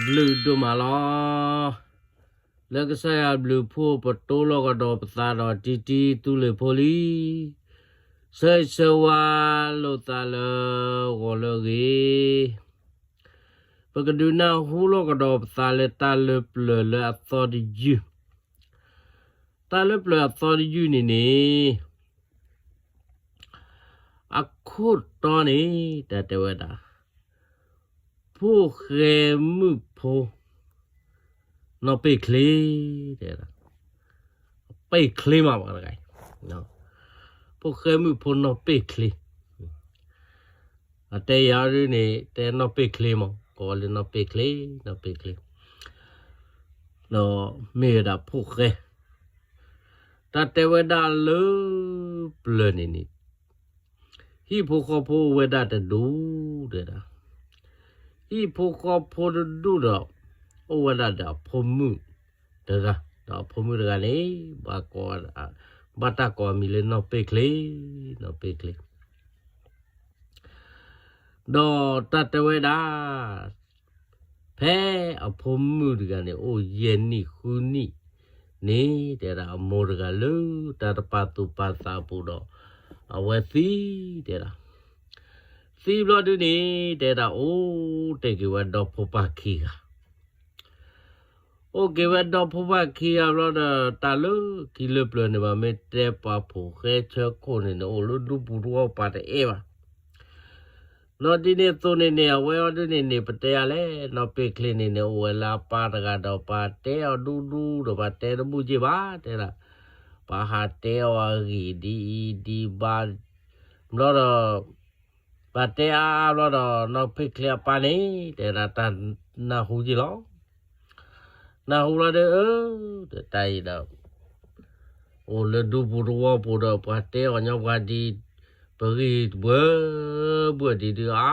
ဘျုးဒိၣ်မးလီၤ. လၢကစၢ်ယွၤဘျုးဖှိၣ်ပတိလီၤကဒီးပသးဒီးတံတံသူလ့ၤဖိလံ. ဆၢဂ့ၤဆၢဝါလိာ်သးလၢဂီၤလၢအဂ့ၤ. ပကဒုးနၢ်ဟူလီၤကဒီးပသးလၢတၢ်လၢပျၢၤလၢအသီတယုၢ်. တၢ်လၢပျၢၤအသီတယုၢ်န့ၣ်န့ၣ် အခိၣ်တီန့ၣ် တၢ်တဲဝဲဒၣ် ဖိၣ်ဃဲမုၣ်ဖိ နီၢ်ပ့ၢ်ချ့, တဲဝဲဒၣ် ပ့ၢ်ချ့မးပှၤတဂၤအံၤ, ဖိၣ်ဃဲမုၣ်ဖိနီၢ်ပ့ၢ်ချ့, အတဲယၤဒ်န့ၣ် တဲနီၢ်ပ့ၢ်ချ့မး ကိးဝဲလၢနီၢ်ပ့ၢ်ချ့, နီၢ်ပ့ၢ်ချ့, ဒီးမ့ၢ်ဝဲဒၣ်ဖိၣ်ဃဲ တၢ်တဲဝဲဒၣ်လၢပျၢၤန့ၣ်န့ၣ် ဟံၣ်ဖိဃီဖိအိၣ်ဝဲဒၣ်တဒူၣ် တဲဒၣ်, ဟံၣ်ဖိဃီဖိတဒူၣ်ဒီး အိၣ်ဝဲဒၣ်ဒီးအဖိမုၣ်တဂၤ, ဒီးအဖိမုၣ်တဂၤန့ၣ် ဘၣ်ကိး, ဘၣ်တၢ်ကိးအမံၤလၢနီၢ်ပ့ၢ်ချ့, နီၢ်ပ့ၢ်ချ့ ဒီးတၢ်တဲဝဲဒၣ် ဖဲအဖိမုၣ်တဂၤန့ၣ် အိၣ်ယဲၢ်နံၣ်ဃုနံၣ်န့ၣ် တဲဒၣ်အမိၢ်တဂၤလၢတၢ်တပာ်သူၣ်ပာ်သးအပူၤဒီး အဝဲသံ, တဲဒၣ်, သံဘျီဒုန့ၣ် တဲဒၣ် အိၣ်တဲာ်က့ၤဝဲဒီဖိပၢ်ခံဂၤ အိၣ်က့ၤဝဲဒီဖိပၢ်ခံဂၤဘျီဒီး တၢ်လၢခံလၢပျၢၤန့ၣ်ဘၣ် မ့ၢ်တဲပှၤဖိၣ်ဃဲဆၢခိၣ်န့ၣ်န့ၣ် အိၣ်လၢဒူပူၤတဝီပာ်တအဲၣ်ဘၣ်. ဒီးဒ်န့ၣ်အသိးန့ၣ်န့ၣ် အဝဲအီၤဒ်န့ၣ်န့ၣ် ပတဲယၤလဲၣ် နီၢ်ပ့ၢ်ချ့န့ၣ်န့ၣ် အိၣ်ဝဲလၢအပၢ်တဂၤဒီး ပှၤတဲအီၤဒူဒူဒီး ပှၤတဲတဘူၣ်က့ၢ်ဘၣ် တဲဒၣ်, ပှၤဟးတဲအီၤအဂ့ၢ်ဒ်အံၤဒ်ဘၣ်, ဘျီဒီး ပှၤတဲအါအါဘျီဒီး နီၢ်ပ့ၢ်ချ့အပၢ်န့ၣ် တဲဒၣ် တၢ်နၢ်ဟူက့ၢ်လီၤ. နၢ်ဟူလီၤဒီး အၢ, တၢ်အံၤဒီး အိၣ်လၢဒူပူၤတဝီပူၤဒီး ပှၤတဲအီၤညီပှၤဒ် ပဂံၢ်ဘၢဘၢဒ်ဒုးအါ,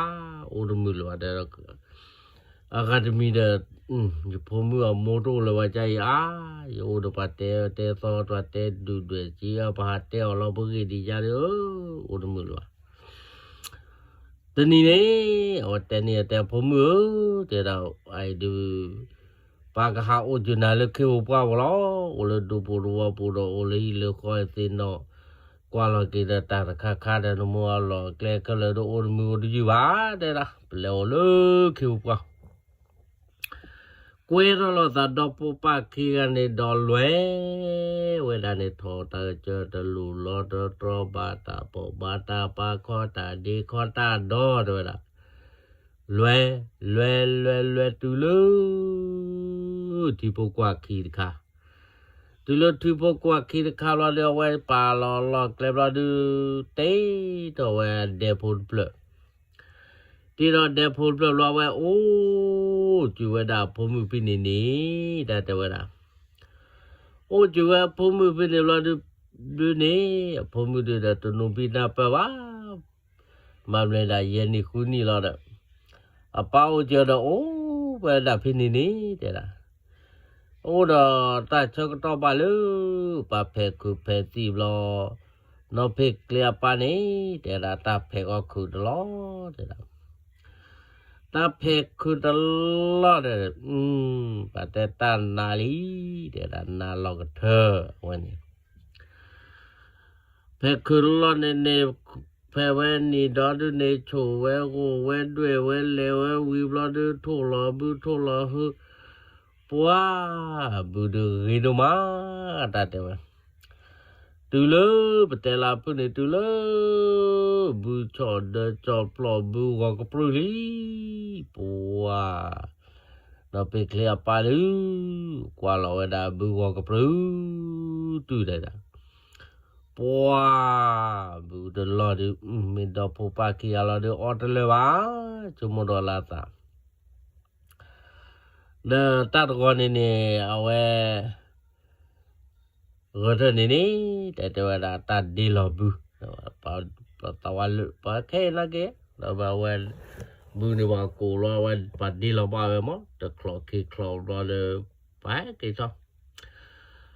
အိၣ်တမုာ်လၢၤဘၣ်ဒီး အဂၤတမံၤဒီး ယဖိမုၣ်အမိၢ်တအိၣ်လၢၤဘၣ် ကါအံၤအါ, ယအိၣ်ဒီးပှၤတဲတဲသီ ပှၤတဲဒုၣ်ဒွဲၣ်က့ၤ ပှၤဟးတဲအီၤလီၤပဂ့ၢ်ဒ်ယါဒီး အိၣ်တမုာ်လၢၤဘၣ်. တနံၤန့ၣ် အဝဲတဲန့ၣ် အတဲဖိမုၣ်ဧၢ, တဲဒၣ် အအံၤဒုး ပှၤကဟးအိၣ်ကၠူၤနၤလၢခ့ဖိပှၢ်ဖိလီၤ. အိၣ်လၢဒူပူၤတဝီပူၤဒီး အိၣ်လၢဟံၣ်လၢဃီသ့ၣ်နီၣ်, ကွၢ်လီၤက့ၤဒီးတၢ်တခါခါဒီး နမိၢ်အလီၢ်အကျဲခဲလၢာ်ဒီး အိၣ်တမုာ်အိၣ်တယုၢ်ဘၣ် တဲဒၣ်, ပလဲၤအိၣ်လၢခ့ဖိပှၢ် ကွဲထီၣ်လိာ်သးဒီဖိပၢ်ခံဂၤန့ၣ်ဒီး လဲၤဝဲဒၣ်န့ၣ် ထီၣ်တၢ်ကစၢၢ်တလူၢ်လီၤတတြီ ဘၣ်တၢ်ပိာ်ဘၣ်တၢ်ပာ် ခီၣ်တၢ်ဒ့ခီၣ်တၢ်ဒီ တဲဝဲဒၣ်, လဲၤ, လဲၤလဲၤလဲၤ တုၤလၢ ထံဖိကီၢ်ဖိခံတခါ, တုၤလၢထံဖိကီၢ်ဖိခံတခါဘျီဒီး အဝဲပာ်လီၤလီၢ်ကျဲဘျီဒီး တ့ထီၣ်ဝဲဒဲဖိတဖျၢၣ် တ့ထီၣ်ဒဲဖိတဖျၢၣ်ဘျီ အဝဲအိၣ်ကၠူၤဝဲဒၣ်အဖိမုၣ်ဖဲန့ၣ်န့ၣ် တၢ်တဲဝဲဒၣ်, အိၣ်ကၠူၤဝဲအဖိမုၣ်ဖဲန့ၣ်ဘျီဒုးန့ၣ် အဖိမုၣ်ဒုးဒီးတနူၤဘံၣ်နၢ်ပၢၢ်ဘၣ်, မၤမနုၤဒၣ်ယဲၢ်နံၣ်ဃုနံၣ်လီၤဒီး အပၢ်အိၣ်ကၠူၤဒီးအိၣ်ဝဲဒၣ်ဖဲန့ၣ်န့ၣ် တဲဒၣ် အိၣ်ဒီးတၢ်ဆၢကတီၢ်ဘၣ်လၢ ပှၤဖဲးခုးဖဲးသံၣ်ဘျီ, နီၢ်ဖ့ၣ်ချ့အပၢ်န့ၣ် တဲဒၣ်တၢ်ဖဲးအီၣ်ခုးတလီၢ် တဲဒၣ်, တၢ်ဖဲးခုးတလီၢ်ဒီး ပှၤတဲတၢ်နးလံ, တဲဒၣ်နးလီၤကထၢ အဝဲန့ၣ် ဖဲးခုးတလီၢ်န့ၣ်န့ၣ်, ဖဲးဝဲနံၤဒီဒုန့ၣ် ဆိၣ်ဝဲဂိၢ်ဝဲဒွဲၣ်ဝဲလဲၤဝဲဝံၤဘျီဒုး ထိၣ်လီၤဘုထိၣ်လီၤဟု, ပှၤ, ဘုဒုးဂ့ၤဒိၣ်မး, တၢ်တဲဝဲ, တုၤလၢပတဲလၢဖုၣ်န့ၣ် တုၤလၢ ဘုဆီၣ်ဒၢကၠီၣ်ပျီၣ်ဘုဂီၤကပြုၢ်လံ, ပှၤ, နီၢ်ဖ့ၣ်ချ့အပၢ်ဒုး ကွၢ်လီၤဝဲဒၣ်ဘုဂီၤကပြုၢ်, တုၤဒၣ်ဒၣ် ပှၤ, ဘုတလီၢ်ဒုး မ့ၢ်ဒီဖိပၢ်ခံဂၤလီၤဒုး အီၣ်တလၢာ်ဘၣ်, ဆိကမိၣ်ဒီးလၢအသး, ဒီးတၢ်တဂီၤန့ၣ်န့ၣ် အဝဲ ဂဲၤထၢၣ်န့ၣ်န့ၣ် တဲတဲဝဲဒၣ်တၢ်ဒ့လီၤဘု, ပသးဝါလၢ ပှၤခဲအံၤနာ်က့, ဒီးအဝဲ ဘုန့ၣ်ပှၤကိးလီၤ အဝဲပှၤဒ့လီၤဘၣ်ဝဲမး တချီၣ်ခံချီၣ်ဘျီဒီး ပှၤဟဲက့ၤထီၣ်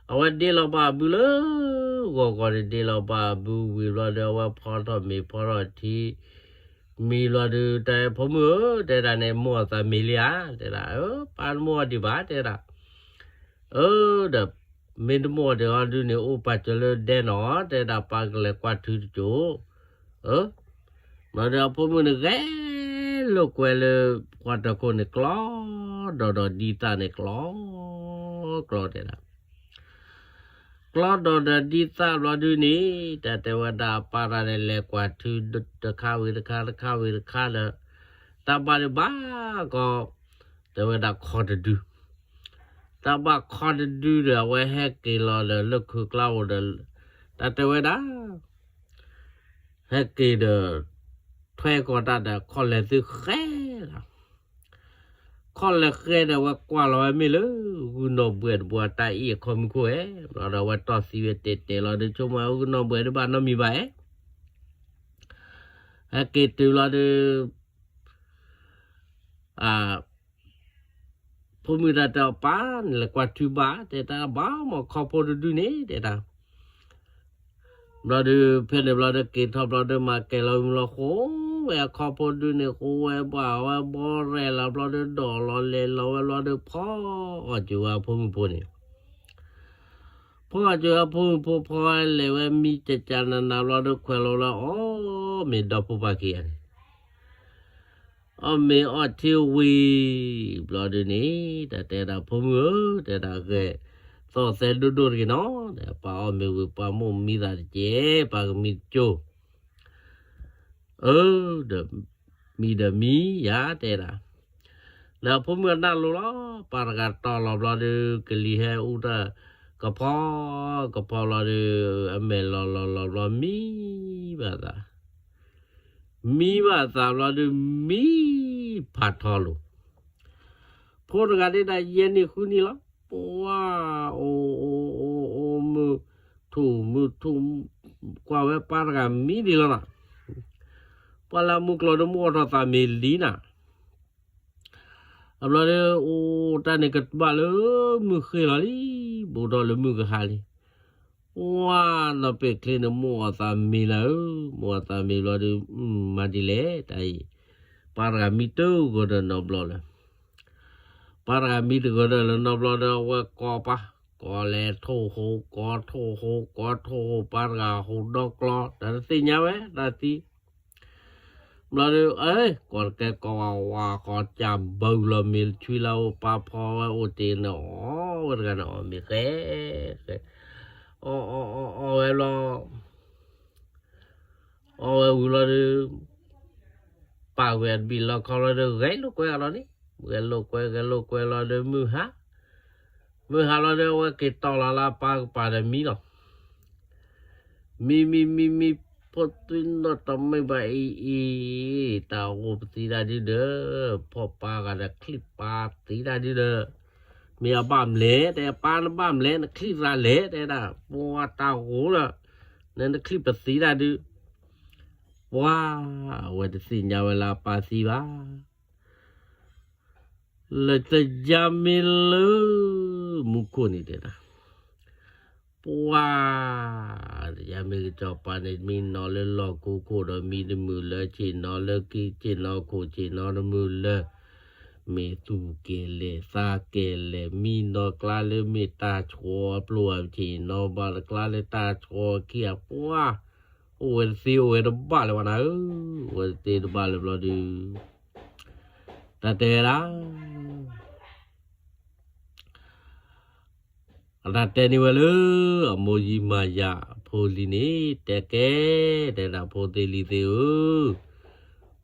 အဝဲဒ့လီၤဘၣ်အဘုလၢ ဂီၤဂီၤန့ၣ် ဒ့လီၤဘၣ်အဘုဝံၤဘျီဒီး အဝဲဖီထီၣ်မ့ၤဖီထီၣ်ထံ, မံလီၤဒုး တဲဖိမုၣ်ဧၢ တဲဒၣ်န့ၣ် မိၢ်အသးမံလံဧါ တဲဒၣ် အၢ ပၢ်တမိၢ်အီၤဒံးဘၣ် တဲဒၣ် အၢ ဒီး မ့ၢ်တမိၢ်အီၤဒံးအီၤဒုးန့ၣ် အိၣ်ပာ်စၢၤလၢဒဲနီၤ တဲဒၣ် ပၢ်ကလဲၤကွၢ်ထုတစိၤ အၢ ဘျီဒီးအဖိမုၣ်န့ၣ် ဂဲၤလိာ်ကွဲလၢ ပှၤတခိၣ်န့ၣ် ကျီဒီးဒီးဒ်သၣ်န့ၣ် ကျီ ကျီတဲဒၣ် ကျီဒီးဒီးဒ်သၣ်ဘျီဒုးန့ၣ် တၢ်တဲဝဲဒၣ်အပၢ်တဂၤန့ၣ် လဲၤကွၢ်ထုတခါဝံၤတခါ တခါဝံၤတခါဒီး တၢ်ဘၣ်ဒုးဘၣ်ကီး တဲဝဲဒၣ်ခီတဒု တၢ်ဘၣ်ခီတဒုဒီး အဝဲဟဲက့ၤလီၤဒီးလၢခုးကျါအိၣ်ဒီး တၢ်တဲဝဲဒၣ် ဟဲက့ၤဒီး ထွဲကီၢ်တၢ်ဒီး ခီၣ်လဲၤသုဃဲလီၤ ခီၣ်လဲၤဃဲဒီး အဝဲကွၢ်လီၤဝဲမ့ၢ်လၢ ဂုၢ်နီၢ်ဘှဲၣ်တဘိတၢ်အ့ၣ်အခီမူခိၣ်ဧဲ ဘျီဒီးအဝဲတီၢ်သံဝဲတဲာ်တဲာ်လီၤဒီး ဆိကမိၣ်ဂုၢ်နီၢ်ဘှဲၣ်ဒုးဘၣ်နီတမံၤဘၣ်ဧဲ ဟဲက့ၤတုၤလီၤဒီး အ ဖိမုၣ်တၢ်တဲအီၤ ပၢ်န့ၣ် လဲၤကွၢ်ထုဘၣ် တဲတၢ်ဘၣ်မ့ၢ်ခီဖိတဒုန့ၣ် တဲတၢ် ဘျီဒီး ဖဲန့ၣ်ဘျီဒီး က့ၤထီၣ်ဘျီဒီး မၤကဲၤလီၤမုၢ်လီၤ ဃိဝဲအခီဖိဒုန့ၣ် ဃိဝဲဘၣ်ဝဲဘီရဲၣ်လီၤဘျီဒီး ဒိးလီၤလဲၤလီၤဝဲဘျီဒီး ဖီအီၣ်စၢၤဝဲအဖိမုၣ်ဖိန့ၣ် ဖီအီၣ်စၢၤအဖိမုၣ်ဖိ ဖီဝဲလဲၤဝဲမံကကနနၤဘျီဒီး ခွဲးလီၤလၢအီၣ်မ့ၤဒီဖိပၢ်ခံဂၤန့ၣ် အီၣ်မ့ၤအီထံဝံၤ ဘျီဒုးန့ၣ် တၢ်တဲဒၣ်ဖိမုၣ်ဧၢ တဲဒၣ်ဂဲၤသီၣ်သဲဒိၣ်ဒိၣ်တဂ့ၤနီၤ ပၢ်အီၣ်မ့ၤဝံၤ ပၢ်မိၣ်မံသးတက့ၢ် ပၢ်ကမံတကၠိ အၢ ဒီး မံဒီးမံယၤတဲဒၣ် ဒီးဖိမုၣ်အနၢ်လိၤလီၤ ပၢ်တဂၤတီၢ်လီၤဘျီဒီး ကလံၤဟဲအူတၢ် ကဖီ ကဖီဘျီဒီး အမဲာ်လီၤလီၤလီၤဘျီ မံဘၣ်သး မံဘၣ်သးဘျီဒီး မံဖးထီလိၤ ဖိတဂၤဒၣ်ယဲၢ်နံၣ်ဃုနံၣ်လီၤ ပှၤ အိၣ်အိၣ်အိၣ်အိၣ် မုၢ်ထူၣ်မုၢ်ထူၣ် ကွၢ်ဝဲပၢ်တဂၤမံဒံးလီၤနီၤ ပှၤလၢမုၢ်ကျိၤဒီး မုၢ်အီၣ်ထီၣ်သးမ့ၤလံနၤ အဘျီဒီး အိၣ်တၢ်န့ၣ်ကဘၣ်လၢမုၢ်ဃ့လီၤလံ ဘူးထီၣ်လၢမုၢ်ကဟါလံ ပှၤ နီၢ်ပဲာ်ချ့န့ၣ် မိၢ်အီၣ်သးမ့ၤလၢ မိၢ်အီၣ်သးမ့ၤဘျီဒီး မၤဒ်လဲၣ် တၢ်အံၤ ပၢ်တဂၤမံတဂီၤဒီးနီတဘျီလၢ ပၢ်တဂၤမံတဂီၤဒီးလၢနီတဘျီဒီး အဝဲကိးပၢ် ကိးလဲၤထိၣ်ဟိ ကိးထိၣ်ဟိ ကိးထိၣ်ဟိ ပၢ်တဂၤဟိဒီကျီ တၢ်တသ့ၣ်ညါဝဲ တၢ်သံ ဘျီဒီး အဲ ကိးတကဲကိးဝးဝး ကိးကၢ်ဘၢလီၤ မ့ၢ်တဆွံလၢအိၣ် ပၢ်ဖီဝဲအိၣ်တ့ၢ်န့ၣ် အီၣ်ဝဲတဂၤန့ၣ် အီၣ်မ့ၤဃဲ ဃဲ အီၣ်အီၣ်အီၣ်အီၣ်ဝဲဘျီ အီၣ်ဝဲဝံၤလီၤဒီး ပၢ်ဝဲတဘ့ၣ်လီၤခီလီၤဒီး ဂဲၤလိာ်ကွဲအလီၢ်န့ၣ် ဂဲၤလိာ်ကွဲ ဂဲၤလိာ်ကွဲလီၤဒီးမုၢ်ဟါ မုၢ်ဟါလီၤဒီး အဝဲက့ၤတီၢ်လီၤလၢပၢ်ကပၤဒီးမံလီၤ မံမံမံမံ ဖိသွံနီၢ်တမ့ၢ်ဘၣ်အံၤအံၤ တၢ်ဂိၢ်ပသံတၢ်ဒုဒီး ဖီၣ်ပၢ်ဂၤဒီးချံၣ်ပၢ်သံတၢ်ဒုဒီး မ့ၢ်အဘၣ်မလဲၣ် တဲပၢ်နဘၣ်မလဲၣ် နချံၣ်ရၤလဲၣ် တဲဒၣ် ပှၤတၢ်ဂိၢ်လီၤ နနချံၣ်ပသံတၢ်ဒု ပှၤ အဝဲတသ့ၣ်ညါဝဲလၢအပၢ်သံဘၣ် လၢတယါမ့ၢ်လၢ မူခိၣ်န့ၣ်တဲဒၣ် ပှၤ တယါမ့ၢ်ကစီၤပၤန့ၣ် မံနီၤလၢလီၢ်ခိခိၣ်ဒီး မံတမုာ်လၢဆ့ၣ်နီၤလၢခံ ဆ့ၣ်နီၤခိၣ် ဆ့ၣ်နီၤတမုာ်လၢ မ့ၢ်သူၣ်ကဲၤလဲၣ် သးကဲၤလဲၣ် မံနီၤကျါလၢမ့ၢ်တၢ်ဆှီအပျိၢ် ဆ့ၣ်နီၤဘၣ်တကျါလၢတၢ်ဆှီခံ အပှၤ အိၣ်ဝဲတသ့ အိၣ်ဝဲတဘၣ်လၢၤဘၣ်နၤဧၢ, အိၣ်ဝဲတသ့တဘၣ်လၢၤဘျီဒုး, တၢ်တဲဒၣ်, အတၢ်တဲန့ၢ်ဝဲလၢ အမိၢ်ယံမၤယၤအဖိလံၤန့ၣ် တဲကဲ, တဲဒၣ်ဖိသ့ၣ်လံၤသ့ၣ်ဧၢ,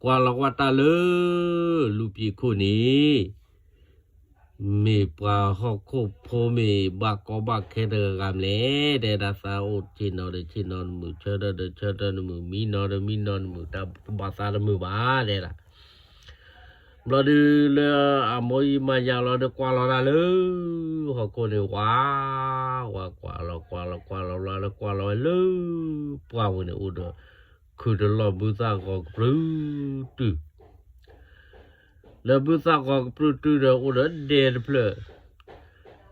ကွၢ်လီၤကွၢ်တၢ်လၢ လူၤပံာ်ခိၣ်န့ၣ် မ့ၢ်ပှၤဟီၣ်ခိၣ်ဖိမ့ၢ်ဘၣ်ကီဘၣ်ခဲတဂၤဂၤမလဲၣ်, တဲဒၣ်သးအိၣ်ဆ့ၣ်နီၤဒီးဆ့ၣ်နီၤတမုာ်, ဆၢထၢၣ်ဒီးဆၢထၢၣ်တမုာ်, မံနီၤဒီးမံနီၤတမုာ်, တၢ်တဘၣ်သးတမုာ်ဘၣ် တဲဒၣ်. ဘျီဒုးလၢအမိၢ်ယံမၤယၤလီၤဒီးကွၢ်လီၤတၢ်လၢ ဟီၣ်ခိၣ်န့ၣ် ဝါ, ဝါကွၢ်လီၤကွၢ်လီၤကွၢ်လီၤ ဘျီဒီးကွၢ်လီၤဝဲလၢ ပှၢ်ပူၤန့ၣ်အိၣ်ဒီး ခုးတလီၢ်ဘုသၣ်ဂီၤကပြုၢ်တုၤ လၢဘုသၣ်ဂီၤကပြုၢ်တုၤဒီးအိၣ်ဒီးဒဲတဖျၢၣ်,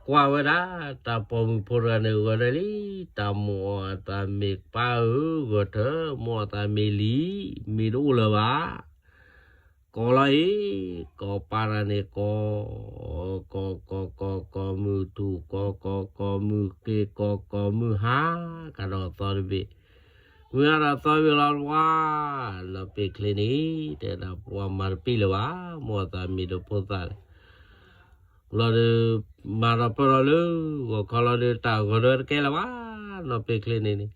ကွၢ်ဝဲဒၣ် တၢ်ပိာ်မုၣ်ဖိတဂၤန့ၣ်ဂဲၤထၢၣ်လံ, တၢ်မိၢ်အသးမ့ၢ်ပၢ်ဧၢ ဂဲၤထၢၣ်, မိၢ်အသးမ့ၢ်လံ, မ့ၢ်တအိၣ်လၢၤဘၣ်. ကိးလီၤအံၤ, ကိးပၢ်တဂၤန့ၣ် ကိး, ကိးကိးကိးကိးမုၢ်ထူၣ် ကိးကိးကိးမုၢ်ဃ့ ကိးကိးမုၢ်ဟါ, ကဒီးသီတဘ့ၣ်, မုၢ်ဟါဒီးသီတဘ့ၣ်လီၤဝါ, နီၢ်ပ့ၢ်ချ့န့ၣ် တဲဒၣ်ပှၤမၤတပ့ၢ်လၢၤဘၣ်, မိၢ်သးမံၤဒီးဖိသၣ်လၢ ဘျီဒီး မၤဒီးပၢၢ်လီၤလၢဂီၤခီလီၤဒီး တၢ်ဂီၤဒီးတကဲလၢၤဘၣ်, နီၢ်ပ့ၢ်ချ့န့ၣ်န့ၣ်,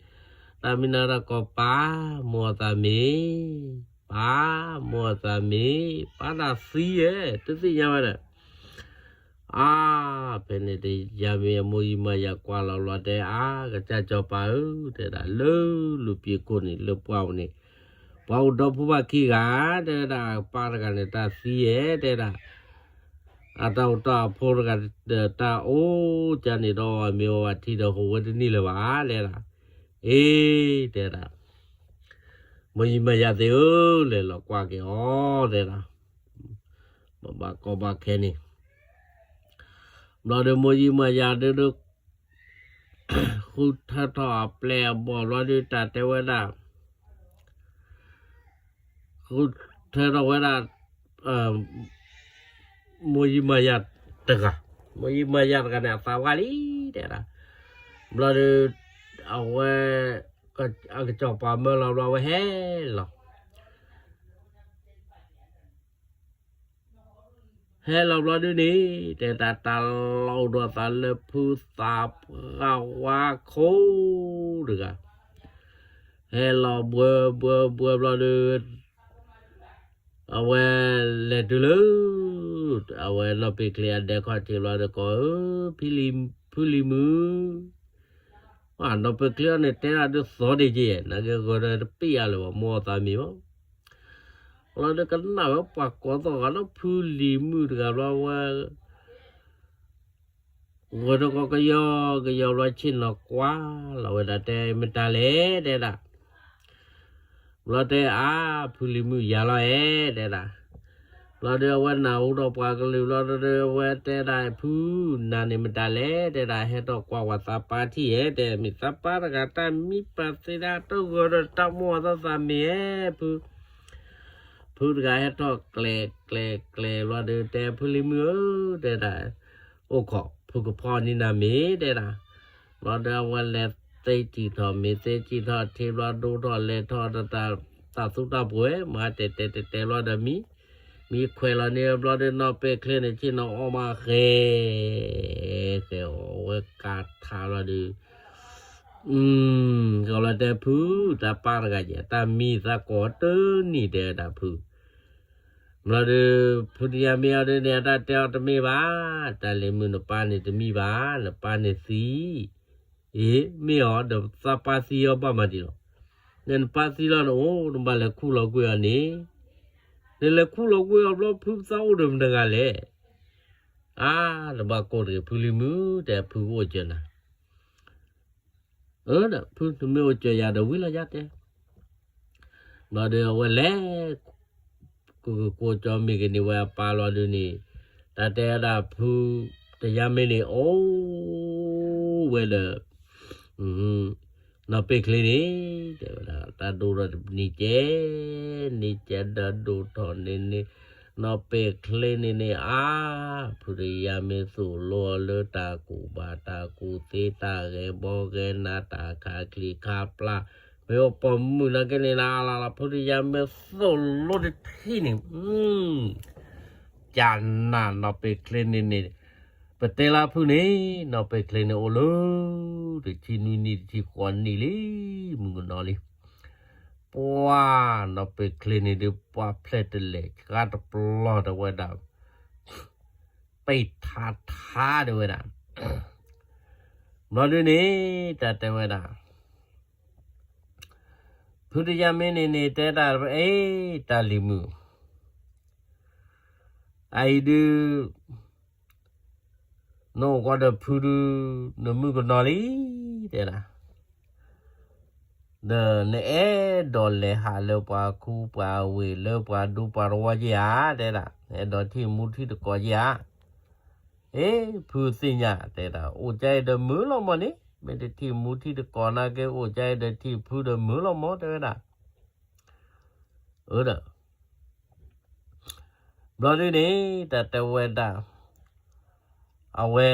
တၢ်မံၤနၤဒီးကိးပၢ်, မိၢ်သးမံၤ, ပၢ်, မိၢ်သးမံၤ, ပၢ်တၢ်သံဧဲ, တသ့ၣ်ညါဝဲဒီး အါ, ဖဲန့ၣ်တယၤမ့ၢ်အမိၢ်ယံၤမၤယၤကွၢ်လီၤဘျီတဲအါ, ကစၢ်စီၤပၤဧၢ, တဲဒၣ်လၢလူၤပျ့ၤခိၣ်န့ၣ် လၢပှၢ်ပူၤန့ၣ်, ပှၤအိၣ်ဒီဖိဘၣ်ခံဂၤ, တဲဒၣ်ပၢ်တဂၤန့ၣ် တၢ်သံဧဲ, တဲဒၣ် အတၢ်အိၣ်တၢ်အဖိတဂၤ တၢ်အိၣ်ကန့ၣ်ဒီး မ့ၢ်ဝဲထံဒီးဟိးဝဲတန့ၢ်လၢၤဘၣ်, တဲဒၣ်, အ့, တဲဒၣ် မိၢ်ယံၤမၤယၤသ့ၣ်ဧၢ, လဲၤလီၤကွၢ်က့ၤအီၤ, တဲဒၣ်, ဘၣ်ကီဘၣ်ခဲန့ၣ်, ဘျီဒီးမိၢ်ယံၤမၤယၤဒုးဒုး ဃုထၢထီၣ်အပျဲၢ်အဘီၣ်ဘျီဒုး တၢ်တဲဝဲဒၣ် ဃုထၢထီၣ်ဝဲဒၣ် မိၢ်ယံၤမၤယၤတဂၤ, မိၢ်ယံၤမၤယၤတဂၤန့ၣ် အသးဝါလံ တဲဒၣ်, ဘျီဒီး အဝဲ အကစီၤပၤမၢလီၤဘျီ အဝဲဟဲလီၤ ဟဲလီၤဘျီဒုးန့ၣ် တဲတၢ်တၢ်လီၤအိၣ်ဒီးသးလၢဖုသးပှၢ်ဝါခိၣ်တဂၤ, ဟဲလီၤဘှၢဘှၢဘှၢဘျီဒုး အဝဲလဲၤတုၤလၢ အဝဲနီၢ်ပ့ၢ်ချ့အဒဲခီၣ်ထံးဘျီဒီး ကိးဧၢ, ဖုလံၤမုၣ်, နီၢ်ပ့ၢ်ချ့အီၤန့ၣ် တဲဒၣ်ဒုးသီဒ့က့ၤ နာ်က့ဂီၤဒီးတပ့ၢ်အါလၢၤဘၣ် မိၢ်သးမံၤဘၣ်, လီၤဒီးကနၣ်ဝဲပှၤကိးသီၣ်ဂၤဒီးဖုလံၤမုၣ်တဂၤဘျီဝဲ ဂီၤတကီကယီကယီဘျီဆ့ၣ်နီၤကွၢ်လီၤဝဲဒၣ် တဲမတၤလဲၣ် တဲဒၣ်, ဘျီတဲအါ ဖုလံၤမုၣ်ယၤလီၤအဲၣ် တဲဒၣ်, ဘျီဒီးအဝဲနၢ်ဟူဒီးပှၤကလုာ်ဘျီဒီး အဝဲတဲဒၣ်ဖု နၤန့ၣ်မတၤလဲၣ် တဲဒၣ် ဟဲထီၣ်ကွၢ်ဝဲသးပၢ်ထံၣ်အဲၣ် တဲမ့ၢ်သးပၢ်တဂၤတၢ်မံပၢ်သ့ဒၣ်တဂီၤဒီးတၢ်မိၢ်အသးသးမံၤအဲၣ်ဖု ဖုတဂၤဟဲထီၣ်ကျဲၤကျဲၤကျဲၤဘျီဒီး တဲဖုလံၤမုၣ်ဧၢ တဲဒၣ်, အိၣ်ခိး ဖုကဖီန့ၢ်နၤမ့ၢ် တဲဒၣ်, ဘျီဒီးအဝဲလဲၤသ့စံၣ်ထီၣ် မ့ၢ်သ့စံၣ်ထီၣ်ထံဘျီဒိၣ်ထီၣ်လဲၤထီၣ်ဒီး တၢ်သူတၢ်ပှဲၤ မၤတဲာ်တဲာ်တဲာ်တဲာ်ဘျီဒီးမံ, မံခွဲးလီၤန့ၣ်ဘျီဒီး နီၢ်ပဲာ်ချ့န့ၣ် ဆ့ၣ်နီၤအီၣ်မးဃဲၤ ဃဲၤအီၣ်ဝဲကးထါလီၤဒီး ကီၤလီၤတဲဖု တၢ်ပၢ်တဂၤယဲ တၢ်မံသးကိးတနံၤတဲဒၣ်ဖု, ဘျီဒီး ဖုတယါမ့ၢ်အီၤဒ်န့ၣ် အတၢ်တဲအီၤတမ့ၢ်ဘၣ်, တၢ်လံၤမုၣ်နပၢ်န့ၣ်တမံဘၣ်, နပၢ်န့ၣ်သံ, အ့ မ့ၢ်အီၤ ဒီးသးပၢ်သံအီၤဘၣ်မးဒံးလီၤ, နနပၢ်သံလီၤနအိၣ် နဘၣ်လဲၤခူၣ်လီၤကွံာ်အီၤန့ၣ်, နလဲၤခူၣ်လီၤကွံာ်အီၤဘျီ ဖုသးအိၣ်ဒီးမတၤတဂၤလဲၣ် အါ နဘၣ်ကိးတဂ့ၤဖုလံၤမုၣ် တဲဖုကအိၣ်စၢၤနၤ, အၢ ဒီးဖုနမ့ၢ်အိၣ်စၢၤယၤဒီးဝံၤလီၤယါတဲ, ဘျီဒီးအဝဲလဲၤ ကကကိးကၠီမ့ၢ်ကန့ၢ်ဝဲအပၢ်လီၤဒုးန့ၣ်, တၢ်တဲဝဲဒၣ်ဖု တယါမ့ၢ်န့ၣ် အိၣ်ဝဲဒီး နီၢ်ပဲာ်ချ့န့ၣ် တဲဝဲဒၣ် တၢ်ဒိၣ်ထီၣ်တနံၤကဲ နံၤကဲဒီးဒိၣ်ထီၣ်န့ၣ်န့ၣ်, နီၢ်ပဲာ်ချ့န့ၣ်န့ၣ် အါ ဖုတယါမ့ၢ်သိၣ်လိအီၤလၢတၢ်ကူၣ်ဘၣ်တၢ်ကူၣ်သ့ တၢ်ဂဲၤဘီဂဲၤနး တၢ်ခးချံခးပျၢ် မ့ၢ်အိၣ်ပိာ်မုၣ်နာ်က့န့ၣ် အလၢ်လၢ် ဖုတယါမ့ၢ်သိၣ်လိတထံၣ်န့ၣ် ကနၣ်နီၢ်ပဲာ်ချ့န့ၣ်န့ၣ်, ပတဲလၢဖုန့ၣ် နီၢ်ပဲာ်ချ့န့ၣ်အိၣ်လၢ တဆံနွံနံၣ်တဆံဃိးနံၣ်လံ မုၣ်ကနီၤလံ, ပှၤနီၢ်ပဲာ်ချ့န့ၣ်ဒုး ပှၤဖျဲၣ်တလဲာ် ဆှါတပျီၢ်တဝဲဒၣ် ပ့ၢ်ထါထါတဝဲဒၣ်, ဘျီဒုးန့ၣ် တၢ်တဲဝဲဒၣ် ဖုတယါမ့ၢ်န့ၣ်န့ၣ် တဲတၢ် အ့ တၢ်လံၤမုၣ်, အအံၤဒုး နအိၣ်ကီးဒီးဖုဒုး နမုၣ်ကနီၤလံ တဲဒၣ်, ဒီးနအဲၣ်ဒိးလဲၤဟးလၢပှၤခူပှၤဝ့ၢ် လၢပှၤဒူပှၤတဝီက့ၤဧါ တဲဒၣ်, နအဲၣ်ဒိးထံၣ်မူထံၣ်တကိးက့ၤဧါ, အ့ ဖုသ့ၣ်ညါ တဲဒၣ် အိၣ်ကါအံၤဒီးမုာ်လီၤမးန့ၣ်, မ့ၢ်တထံၣ်မူထံၣ်တကိးနာ်က့ အိၣ်ကါအံၤဒီးထံၣ်ဖုဒီးမုာ်လီၤမး တဲဝဲဒၣ်, အၢဒီး ဘျီဒုန့ၣ် တၢ်တဲဝဲဒၣ် အဝဲ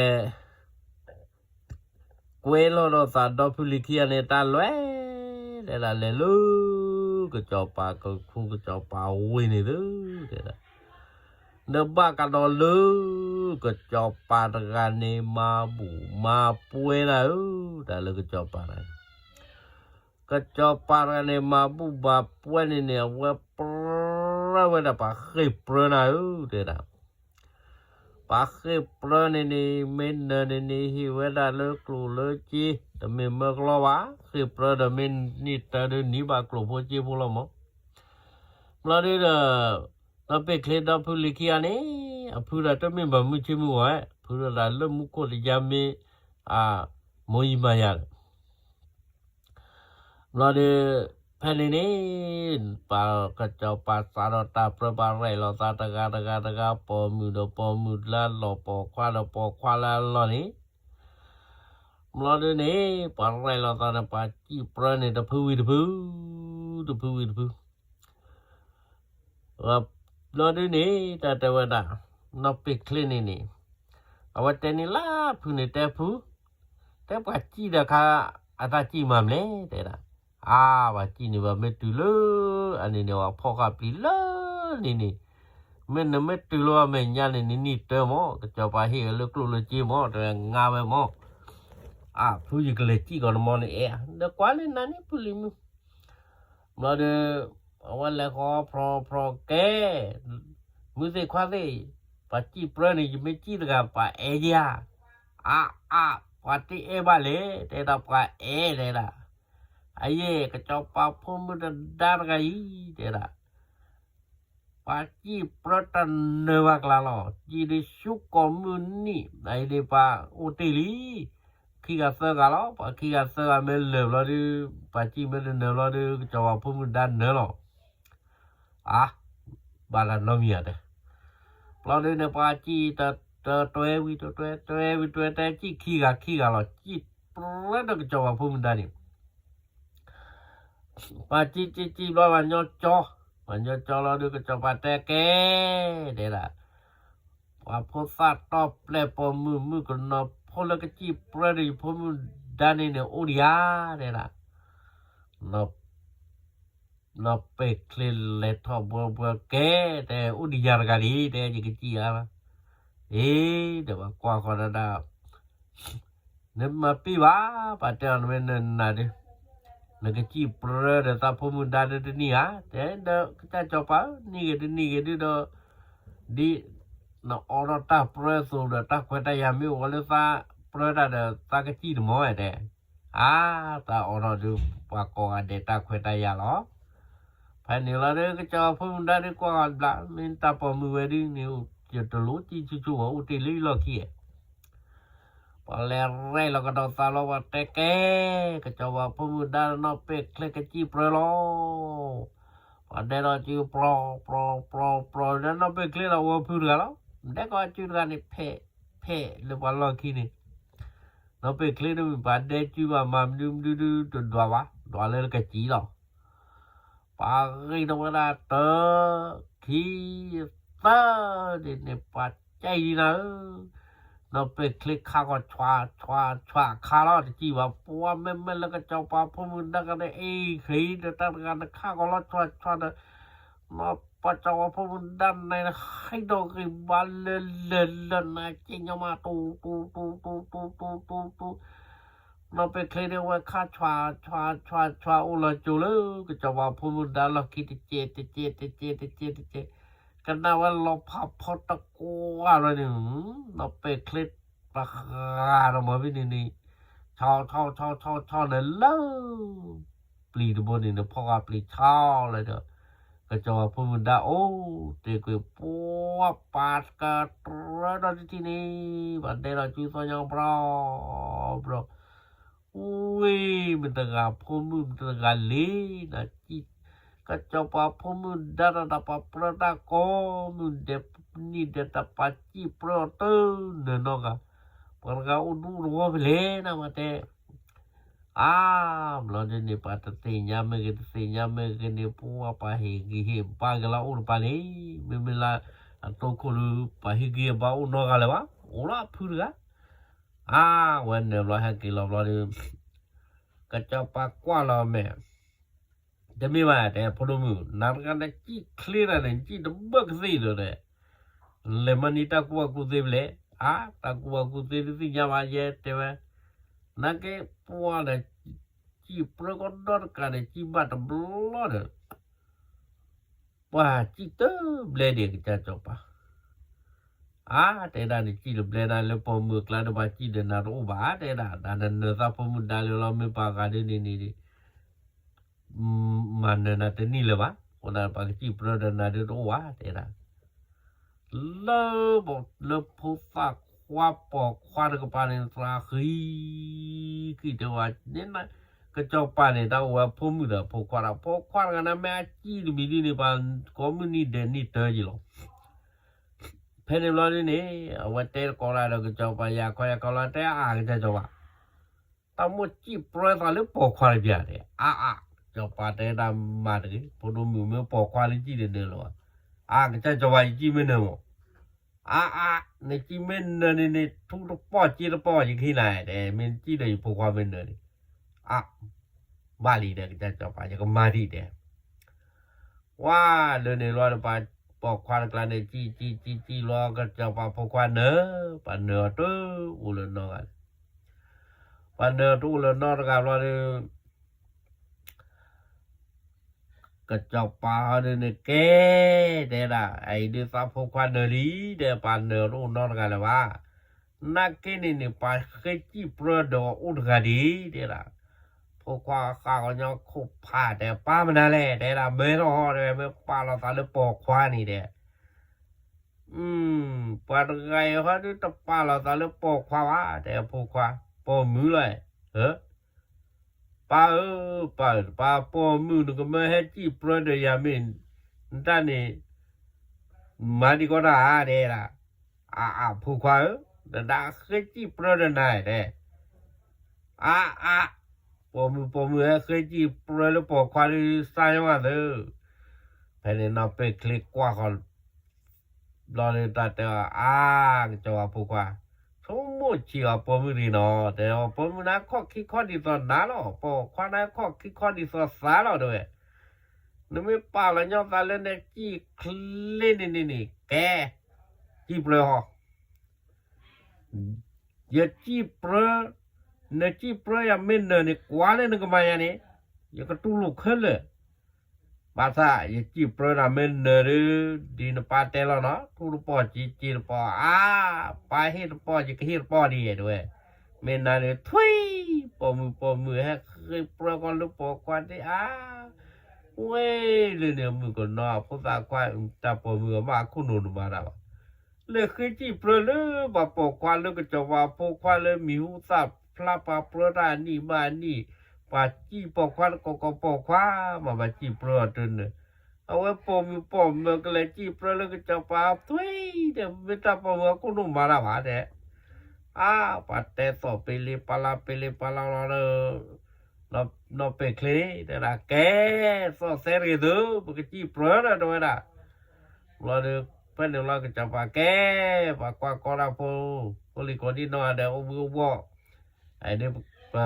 ကွဲလီၤဒီးသးဒီဖုလံၤခံဂၤန့ၣ် တၢ်လဲၤ တဲဒၣ်လဲၤလၢ ကစီၤပၤကခူ ကစီၤပၤဝ့ၢ်န့ၣ်သု တဲဒၣ် နဘၣ်ကဒီးလၢ ကစီၤပၤတဂၤန့ၣ် မၤဘူၣ်မၤပှဲၤနၤဧၢ, တၢ်လၢကစီၤပၤတဂၤန့ၣ် ကစီၤပၤတဂၤန့ၣ် မၤဘူၣ်မၤပှဲၤန့ၣ်န့ၣ် အဝဲပြၢဝဲဒၣ်ပှၤဃ့ၢ်ပြၢနၤဧၢ တဲဒၣ် ပှၤဃ့ၢ်ပြၢန့ၣ်န့ၣ် မ့ၢ်နၢၤန့ၣ်န့ၣ် ဟ့ၣ်ဝဲဒၣ်လၢကျိၣ်လၢစ့ တမ့ၢ်မၢကလီဘၣ်, ဃ့ၢ်ပြၢဒီးမ့ၢ်နံၣ်တၢဒီးနံၣ်ဘၣ်ကျိၣ်ဖိစ့ဖိလီၤမး. ဘျီဒုဒီး ဒီးပ့ၢ်ချ့ဒီဖုလံၤခံဂၤန့ၣ် အဖုဒီးတမ့ၢ်ဘၣ်မုၢ်ဆ့မုၢ်ဂီၤ, ဖုဒီးတၢ်လၢမူခိၣ်တယါမ့ၢ် အ မိယံမၤယၤ ဘျီဒီး ဖဲန့ၣ်န့ၣ် ပှၤကစီၤပၤစးထီၣ်တၢ်ပြၢ ပှၤရဲၣ်လိာ်သးတဂၤတဂၤတဂၤ ပိာ်မုၣ်ဒီးပိာ်မုၣ်လၢအလီၢ် ပိာ်ခွါဒီးပိာ်ခွါလၢအလီၢ်န့ၣ်, ဘျီဒုန့ၣ် ပှၤရဲၣ်လိာ်သးန့ၣ် ပှၤစံၣ်ပြၢန့ၣ် တဖုဝံၤတဖု တဖုဝံၤတဖု ဘျီဒုန့ၣ် တၢ်တဲဝဲဒၣ် နီၢ်ပ့ၢ်ချ့န့ၣ်န့ၣ် အဝဲတဲန့ၣ်လၢဖုန့ၣ်တဲဖု, တဲပှၤစံၣ်တခါ အတၢ်စံၣ်မၤမလဲၣ် တဲဒၣ်, အါ ပှၤစံၣ်န့ၣ်ဘၣ်မ့ၢ်တုၤလၢ အန့ၣ်န့ၣ် ပှၤဖီၣ်ဃာ်ပျံၤလၢန့ၣ်န့ၣ်, မ့ၢ်နမ့ၢ်တုၤလၢအမဲာ်ညါန့ၣ် နနံၣ်တၢမး ကစီၤပၤဟ့ၣ်အီၤလၢကျိၣ်လၢစ့မး တဲဝဲငါဝဲမး, အါ ဖုယကလဲၤစံၣ်ကီးနမီန့ၣ်အဲၣ်, ဒီးကွၢ်လၢနၤန့ၣ် ဖုလံၤမုၢ် ဘျီဒီး အဝဲလဲၤဃီဖျိဖျိကဲ, မုၢ်သ့ၣ်ခွါသ့ၣ်, ပှၤစံၣ်ပြၢန့ၣ် ယမ့ၢ်စံၣ်တဂၤ ပှၤအဲၣ်ယၤဧါ, အါအါ ပှၤတအဲၣ်ဘၣ်လဲၣ် တဲဒၣ်ပှၤအဲၣ်တဲဒၣ်, အယဲၢ် ကစီၤပၤဖိမုၣ်တဒါတဂၤအံၤ တဲဒၣ် ပှၤစံၣ်ပြၢတနၢၤဘၣ်ကျါလီၤ, စံၣ်ဒုးဆူကိးမုၢ်နံၣ် အံၤဒုးပှၤအိၣ်တ့ၢ်လံ, ခံဂၤသၢဂၤလီၤ, ပှၤခံဂၤသၢဂၤမ့ၢ်လၢာ်ဘျီဒုး, ပှၤစံၣ်မ့ၢ်တနၢၤဘျီဒုး ကစီၤပၤဖိမုၣ်ဒါနၢၤလီၤ, အါ, ဘၣ်လၢနီတမံၤဧါတဲ, ဘျီဒုးန့ၣ် ပှၤစံၣ်တတွဲဝံၤတတွဲ တွဲဝံၤတတွဲ စံၣ်ခံဂၤခံဂၤလီၤ, စံၣ်ပြၢဒီးကစီၤပၤဖိမုၣ်ဒါန့ၣ် ပှၤစံၣ်စံၣ်စံၣ်ဘျီ ပှၤညီကၠီ, ပှၤညီကၠီလီၤဒုး ကစီၤပၤတဲကဲ, တဲဒၣ်, ပှၤဖိသၣ်တီပျဲၢ်ပိာ်မုၣ်မုၣ်ကနီၤဖိလၢကစံၣ်ပြၢဒီးယဖိမုၣ်ဒါန့ၣ်န့ၣ် အိၣ်ဒံးဧါ, တဲဒၣ်, နီၢ်ပဲာ်ချ့လဲၤထီၣ်ဘှီဘှီကဲ, တဲအိၣ်ဒံးယၤတဂၤဒံး တဲယကစံၣ်ဧါ, အ့ တဲပှၤကွၢ်ဃီဒၣ်ဒၣ် နမၤပ့ၢ်ဘၣ်, ပှၤတဲအီၤနမ့ၢ်နနၤဒုး, နကစံၣ်ပြၢဒီးသးဖိမုၣ်ဒါဒုးတနံၣ်ဧါ, တဲဒီးကစၢ်စီၤပၤဧၢ, နံၣ်ဂ့ၤတနံၣ်ဂ့ၤဒုးဒီး, ဒ်နအိးထီၣ်တၢ်ပြၢအသိးဒီး တၢ်ခွဲးတၢ်ယာ်မ့ၢ်အိၣ်ဝဲလၢသးပြၢတၢ်ဒီး သးကစံၣ်တမီၤဝဲတဲ, အါ, သးအိးထီၣ်ဒုး ပှၤကိးဂၤဒဲးတၢ်ခွဲးတၢ်ယာ်လီၤ. ဖဲန့ၣ်လီၤဒုး ကစီၤပၤဖိမုၣ်ဒါဒုးကွၢ်ဂၤဘျါ မ့ၢ်တၢ်ပိာ်မုၣ်ဝဲဒုးန့ၣ် ယတလိၣ်စံၣ်ဆူၣ်ဆူၣ်ဝဲအိၣ်တ့ၢ်လၢယလီၢ်ခံဧါ ပှၤလဲၤရဲၣ်လီၤကဒီးသးလီၤ ပှၤတဲကဲ, ကစီၤပၤဖိမုၣ်ဒါနီၢ်ပဲာ်ချ့ကစံၣ်ပြၢလီၤ. ပှၤဒဲးထီၣ်စုပြီ ပြီ ပြီ ပြီ ဒီးနီၢ်ပဲာ်ချ့ဒီးဝဲဖုတဂၤလီၤ. ဒဲးကီးစုတဂၤန့ၣ် ဖဲး ဖဲးလၢပှၤလီၢ်ခံန့ၣ်, နီၢ်ပဲာ်ချ့ဒုးမ့ၢ်ပှၤဒဲးစုဘၣ်မၤမနုၤမနုၤဒုးတဒွးဘၣ်, ဒွးလၢကစံၣ်လီၤ. ပှၤဂ့ၤထီၣ်ဝဲဒၣ်တၢ ခံ သၢ ဒ်န့ၣ် ပှၤကဲအံၤနၤဧၢ, နီၢ်ပဲာ်ချ့ခါကီၢ်ဆွးဆွးဆွးခါလီၤ တစံၣ်ဘၣ် ပှၤမ့မ့ၢ်လၢကစီၤပၤဖိမုၣ်ဒါကဒီးအံၤ ဃ့ဒီးတၢ်တဂၤန့ၣ်ခါကီၢ်လီၤဆွးဆွးဒီး နီၢ်ပှၤစီၤပၤဖိမုၣ်ဒါန့ၣ် ဟဲဒီးဂ့ၤဘၣ်လၢလၢလၢနၤက့ညီမး တူတူတူတူတူတူတူတူ နီၢ်ပဲာ်ချ့ဒုးဝဲခါဆွးဆွးဆွးဆွး အိၣ်လီၤစိၤလၢ ကစီၤပၤဖိမုၣ်ဒါလီၢ်ခံတကဲးတကဲးတကဲးတကဲးတကဲး, ကနၣ်ဝဲလီၤဖးဖီတကွၢ်လီၤန့ၣ်, နီၢ်ပဲာ်ချ့ပှၤဃးဒီးမၤဖဲန့ၣ်န့ၣ်, ဆီဆီဆီဆီဆီန့ၣ်လၢ ပျံၤတဘိန့ၣ်န့ၣ် ဖီၣ်ဃာ်ပျံၤဆီလီၤဒီး ကစီၤပၤဖိမုၣ်ဒါအိၣ်တ့ၢ်ကွံာ် ပှၤပာ်ကတြၢဒီးတထံၣ်န့ၣ် ပှၤဒဲးထီၣ်စုသီညီဘြီ ဘြီ ဝ့ၢ် မတၤတဂၤဖိမုၣ်မတၤတဂၤလံ, ကစီၤပၤဖိမုၣ်ဒါတၢ်တၢ်ပှၤပြၢတၢ်ကိးမုၢ်ဒဲးနံၣ်ဒဲးတၢ်ပှၤစံၣ်ပြၢအီၤတနၢၤနီတဂၤ, ပှၤတဂၤအိၣ်ဒူၣ်တဝီဖဲလဲၣ်နမၤတဲ အါ, ဘျီဒ်န့ၣ် ပှၤတသ့ၣ်ညါမ့ၢ်ဂ့ၤ တသ့ၣ်ညါမ့ၢ်ဂ့ၤန့ၣ် ပှၤပှၤဟ့ၣ်ဂံၢ်ဟ့ၣ်ဘါက့ၤလီၤအိၣ်တပၤန့ၣ်, မ့မ့ၢ်လၢ တ အတိခိၣ်ဒီး ပှၤဟ့ၣ်ဂံၢ်အဘါအိၣ်နီတဂၤလၢၤဘၣ်, အိၣ်လီၤဖုတဂၤ. အါ, ဝဲနုာ်ဘျီဟဲက့ၤလီၤဘျီဒီး ကစီၤပၤကွၢ်လီၤမဲာ်, တမ့ၢ်ဘၣ် တဲ ဖိဒိၣ်မုၣ်, နၤတဂၤန့ၣ် စံၣ်ချ့တၢ်န့ၣ် စံၣ်တဘၢၣ်ကသ့ၣ်ဒီး လဲၤမၤန့ၢ်တၢ်ကူၣ်ဘၣ်ကူၣ်သ့ဖဲလဲၣ်. အါ, တၢ်ကူၣ်ဘၣ်ကူၣ်သ့တသ့ၣ်ညါဘၣ် ယဲတဲဝဲ, နာ်က့ ပှၤဒီး စံၣ်ပြၢကီၢ်ဒီတကးဒီး စံၣ်ဘၣ်တဘျီဒီး ပှၤစံၣ်တဘျဲဒံး ကစၢ်စီၤပၤ. အါ, တဲဒၣ် နစံၣ်တဘျဲဒၣ်လၢပိာ်မုၣ်အကျါဒီး ပှၤစံၣ်ဒီးနၤတအိၣ်ဘၣ် တဲဒၣ်, နနၢၤသးဖိမုၣ်ဒါလၢလီၤ မ့ၢ်ပှၤဂၤဒ်န့ၣ်န့ၣ် မၤနၢၤနၤတန့ၢ်လၢၤဘၣ်, အဃိဒၣ်ပှၤကစံၣ်ပြၢဒီးနၤဒ်တအိၣ်ဘၣ် တဲဒၣ်. လၢ လၢဖိသၣ်ခွါပိာ်ခွါတကပၤန့ၣ် သးဃံ ဃံတဲဝဲ, ကစီၤပၤန့ၣ် တၢ်အိၣ်ဝဲဖိမုၣ်ဒီးဖိခွါဒီး ဖိခွါတဂၤန့ၣ် မ့ၢ်အစံၣ်တမံၤဒ်န့ၣ် ပှၤကိးမုၢ်နံၤဒဲးနံၤတၢၢ်ယံၤလီၤ. ဖဲန့ၣ်ဘျီဒ်န့ၣ် အဝဲတဲတကိးဒၣ်ဒီးကစီၤပၤ ယၤခီယၤခီလီၤ တဲအါ ကစၢ်စီၤပၤ တၢ်မိၣ်စံၣ်ပြၢသးလၢပိာ်ခွါတပျၢ်န့ၣ် အါအါ, စီၤပၤတဲဒၣ်မၤတဂ့ၤ, ဖိဒိၣ်မုၣ်မ့ၢ်ပိာ်ခွါလၢစံၣ်တနၢၤလၢၤဘၣ်. အါ, ကစၢ်စီၤပၤ ယစံၣ်မ့ၢ်နၢၤမး. အါအါ, နစံၣ်မ့ၢ်နၢၤန့ၣ်န့ၣ် ထူတပီၢ်စ့တပီၢ် ယကဟ့ၣ်နၤ တဲ, မ့ၢ်နစံၣ်ဒီးယဖိခွါမ့ၢ်နၢၤန့ၣ်. အါ, ဘၣ်လံဒီး ကစၢ်စီၤပၤ ယကမၤဒံးတဲ ဝါ, လၢန့ၣ်လီၤဒီး ပှၤပိာ်ခွါတကျါန့ၣ် စံၣ်စံၣ်စံၣ်စံၣ်လီၤ ကစီၤပၤဖိခွါနၢၤ, ပှၤနၢၤအီၤတအိၣ်လၢၤနီတဂၤလၢၤ. ပှၤနၢၤတအိၣ်လၢၤနီတဂၤဘျီဒီး ကစီၤပၤဟီဒ်န့ၣ်ကဲ, တဲဒၣ် အအံၤဒ်သးဖိခွါနၢၤလံ, ဒီးပှၤနၢၤတအိၣ်နီတဂၤလၢၤဘၣ်. နာ်က့န့ၣ်န့ၣ် ပှၤဃ့စံၣ်ပြၢဒီးအအိၣ်တဂၤဒံး တဲဒၣ်. ဖိခွါဃၣ်ကညီခိၣ်ဖးတဲ ပၢ်မနုၤလဲၣ် တဲဒၣ် မ့ၢ်ထီၣ်ဟီဒီး မ့ၢ်ပာ်လီၤသးလၢပိာ်ခွါန့ၣ်ဒီး ပှၤတဂၤအံၤဟီဒ်တပာ်လီၤသးလၢပိာ်ခွါဘၣ် တဲဖိခွါ, ပိာ်မုၣ်လီၤ. ပၢ်ဧၢ, ပၢ်ဧၢ, ပၢ်ပိာ်မုၣ် နကမၢဟဲစံၣ်ပြၢဒီးယၤမ့ၢ် နတၢ်န့ၣ် မၤဒံးကီးတၢ်ဧါ တဲဒၣ်. အါအါ ဖိခွါဧၢ, နဒၣ်ဃ့စံၣ်ပြၢဒီးနၤတဲ. အါအါ, ပိာ်မုၣ်ပိာ်မုၣ်ဟဲဃ့စံၣ်ပြၢလၢပိာ်ခွါဒီး စါညီဂၤသၢ ဖဲန့ၣ်နီၢ်ပဲာ်ချ့ကွၢ်ဃီ ဘျီဒီးတၢ်တဲအီၤ အါ, ကစီၤပၤဖိခွါ, ဆိကမိၣ်ဆံးအီၤပိာ်မုၣ်တဂ့ၤနီၤ, တဲအီၤ ပိာ်မုၣ်န့ၣ်ခီၣ်ခံခီဒ်သိးနၤလီၤ, ပိာ်ခွါန့ၣ်ခီၣ်ခံခီဒ်သိးသးလီၤ တဲဝဲ. နမ့ၢ်ပာ်လီၤညီသးလၢနစံၣ်ချ့န့ၣ်န့ၣ်န့ၣ် ကဲ, စံၣ်ပြၢဟီ ယစံၣ်ပြၢ, နစံၣ်ပြၢယၤမ့ၢ်နၢၤန့ၣ် ကွၢ်လၢနကမၤယၤန့ၣ်, ယကတူၢ်လိာ်ခဲလၢာ်. ဘၣ်ဆၣ် ယစံၣ်ပြၢနၤမ့ၢ်နၢၤဒီး, ဒ်နပၢ်တဲလီၤနီၤ, ထူတပီၢ်စ့စ့တပီၢ်, အါ, ပၢ်ဟ့ၣ်တပီၢ် ယကဟ့ၣ်တပီၢ်ဒံး တဲဝဲ. မ့ၢ်နၤန့ၣ် ထွံၣ်, ပိာ်မုၣ်ပိာ်မုၣ်ဟဲဃ့ပြၢဃီလၢပိာ်ခွါဒံး အါ, ဝဲလၢန့ၣ် မုၣ်ကနီၤအဖိသၣ်ခွါ တၢ်ပိာ်မုၣ်အမါအခိၣ်နူာ်တမၤတၢ်ဘၣ် လဲၤဃ့စံၣ်ပြၢလၢပှၤပိာ်ခွါလၢ ကစီၤပၤဖိခွါလၢမံၤဟူသၣ်ဖျါ ပှၤပြၢတၢ်အနံၣ်ဘၣ်အနံၣ်, ပှၤစံၣ်ပိာ်ခွါတကိးကိးပိာ်ခွါမး ပှၤစံၣ်ပြၢအီၤတနၢၤ, အဝဲပိာ်မုၣ်ပိာ်မၢၤကလဲၤစံၣ်ပြၢလၢကစီၤပၤအသွံၣ်ဒီး မ့ၢ်တၢ်ပိာ်မုၣ်အခိၣ်နူာ်မၤတၢ်ဘၣ်တဲ အါ, ပှၤတဲသိးပ့ၤလ့ပလါပ့ၤလ့ပလါလီၤဒီး နီၢ်ပဲာ်ချ့န့ၣ် တဲဒၣ် ကဲ, သီၣ်သဲတဂ့ၤသု, ပကစံၣ်ပြၢဒီး တဲဝဲဒၣ်. ဘျီဒီး ဖဲန့ၣ်လီၤကစီၤပၤကဲ, ပှၤကွၢ်ကီတၢ်ဖိ, ဖိလံၤကိးဒံၣ်နီၢ်ဂၤဒဲး အိၣ်ဘှံးအိၣ်ဘှီၣ်, အဒ် ပ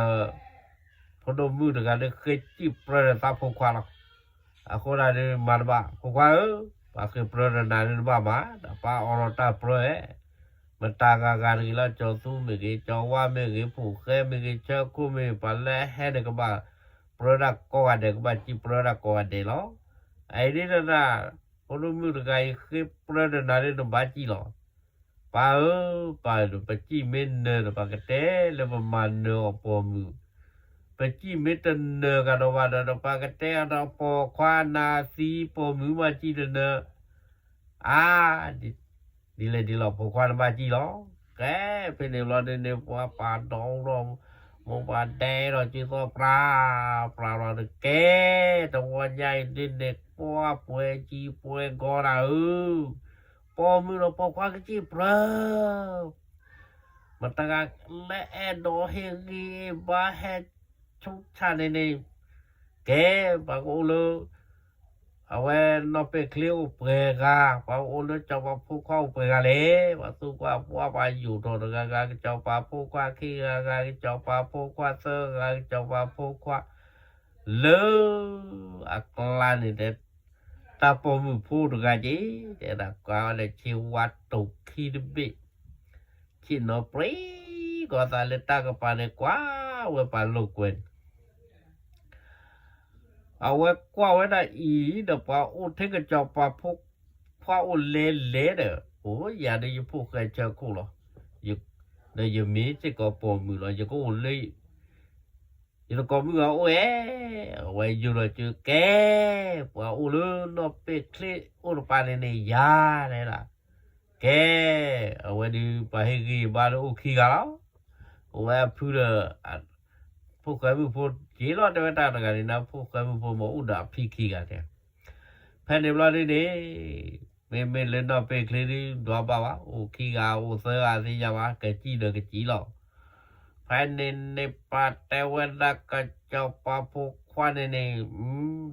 ဖိဒိၣ်မုၣ်တဂၤဒီးဃ့စံၣ်ပြၢဒီးသးဖိခွါလီၤ. အဃိဒၣ်ဒီးမၤတဘၣ် ဖိခွါဧၢ, ပှၤဃ့ပြၢဒီးနၤဒ်တဘၣ်မၤ, ဒီးပၢ်အိးထီၣ်တၢ်ပြၢဧဲ, မတၤဂၤဂၤတဂ့ၤလီၤ, ကၠီၤသူမ့ၢ်ဂ့ၤ, ကၠီၤဝါမ့ၢ်ဂ့ၤ, ဖိၣ်ဃဲမ့ၢ်ဂ့ၤ, ဆၢခိၣ်မ့ၢ်ဂ့ၤ, ပှၤလၢဟဲန့ၣ်ကဘၣ်ပြၢဒၣ်ကိးဂၤဒဲး, ကဘၣ်စံၣ်ပြၢဒၣ်ကိးဂၤဒဲးလီၤ. အအံၤဒ်တၢ် ဖိဒိၣ်မုၣ်တဂၤအံၤဃ့ပြၢဒီးနၤဒ်နဘၣ်စံၣ်လီၤ. ပၢ်ဧၢ, ပၢ်ဧၢ, ပစံၣ်မ့ၢ်နၢၤဒီး ပှၤကတဲလၢပမၤနၢၤအီၤပိာ်မုၣ်, ပစံၣ်မ့ၢ်တနၢၤကဒီးဘၣ်ဒီး ပှၤကတဲအီၤဒီးပိာ်ခွါနၤသံ ပိာ်မုၣ်မၤစံၣ်တနၢၤ, အါ, ဒ်လဲၣ်ဒ်လဲၣ် ဖိခွါနဘၣ်စံၣ်လီၤ. ကဲ, ဖဲန့ၣ်ဘျီဒ်န့ၣ် ပှၤပာ်ဒီးအိၣ်ဒီး မိၢ်ပှၤဒဲးဒီးစုသီၣ်ပြး, ပြးလီၤဒီးကဲ, တဝီညါအံၤဒ်န့ၣ် ပှၤပှဲၤကံပှဲၤဂီၤတၢ်ဧၢ, ပိာ်မုၣ်ဒီးပိာ်ခွါကစံၣ်ပြၢ မတၤဂၤလၢအဲၣ်ဒိးဟ့ၣ်ဂံၢ်ဘါဟဲဆူၣ်ဆၣ်န့ၣ်န့ၣ်, ကဲ, ပှၤကအိၣ်လၢ အဝဲနီၢ်ပဲာ်ချ့အိၣ်ပှဲၤဂၤ, ပှၤအိၣ်လၢကစီၤပၤဖိခွါအိၣ်ပှဲၤဂၤလဲၣ်, ပှၤသူၣ်ကွၢ်ပှၢ်ပှၤယူာ်ထီၣ်တဂၤဂၤ, ကစီၤပၤဖိခွါခံဂၤဂၤ, ကစီၤပၤဖိခွါသၢဂၤ, ကစီၤပၤဖိခွါ လၢအကျါန့ၣ်တဲ, တၢ်ပိာ်မုၣ်ဖိတဂၤက့ၤ, တဲဒၣ်ကွၢ်ဝဲဒီး ဆ့ဝါတိၢ်ခံတဘ့ၣ်, ဆ့ၣ်နီၤပြံ, ကီၤသးလၢတၢ်ကပၤန့ၣ် ကွၢ်ဝဲပှၤလိာ်ကွဲန့ၣ် အဝဲကွၢ်ဝဲဒၣ်အံၤဒီး ပှၤအိၣ်ထဲကစီၤပၤဖိခွါအိၣ်လဲလဲဒီး, အိၣ်ယၤဒီးယဖိၣ်ဃဲဆၢခိၣ်လီၤ, ဒီးယမ့ၢ်စ့ၢ်ကီးပိာ်မုၣ်လီၤ, ယကအိၣ်လၢ ယတကိးမုၣ်ဂၤအိၣ်ဧဲ, အဝဲယိာ်ဒီးကၠိကဲ, ပှၤအိၣ်လၢနီၢ်ပဲာ်ချ့အိၣ်တပၤန့ၣ်န့ၣ် ယၤလဲၣ်ဒၣ်, ကဲ, အဝဲဒုးပှၤဟ့ၣ်ဂံၢ်ဘါလၢအိၣ်ခံဂၤလီၤ, အဝဲအဖုဒီး ဖိၣ်ဃဲမုၣ်ဖိက့ၤလီၤ, တဲဝဲတၢ်တဂၤန့ၣ် နဖိၣ်ဃဲမုၣ်ဖိမ့ၢ်အိၣ်ဒီးအဖံခံဂၤတဲ, ဖဲန့ၣ်ဘျီဒ်န့ၣ်, မ့မ့ၢ်လၢနီၢ်ပဲာ်ချ့ဒုးဒွးဘၣ်ဘၣ်, အိၣ်ခံဂၤအိၣ်သၢဂၤသ့ၣ်ညါဘၣ်, ကစံၣ်ဒီးကစံၣ်လီၤ. ဖဲန့ၣ်န့ၣ်ပှၤတဲဝဲဒၣ်ကစီၤပၤဖိခွါန့ၣ်န့ၣ်,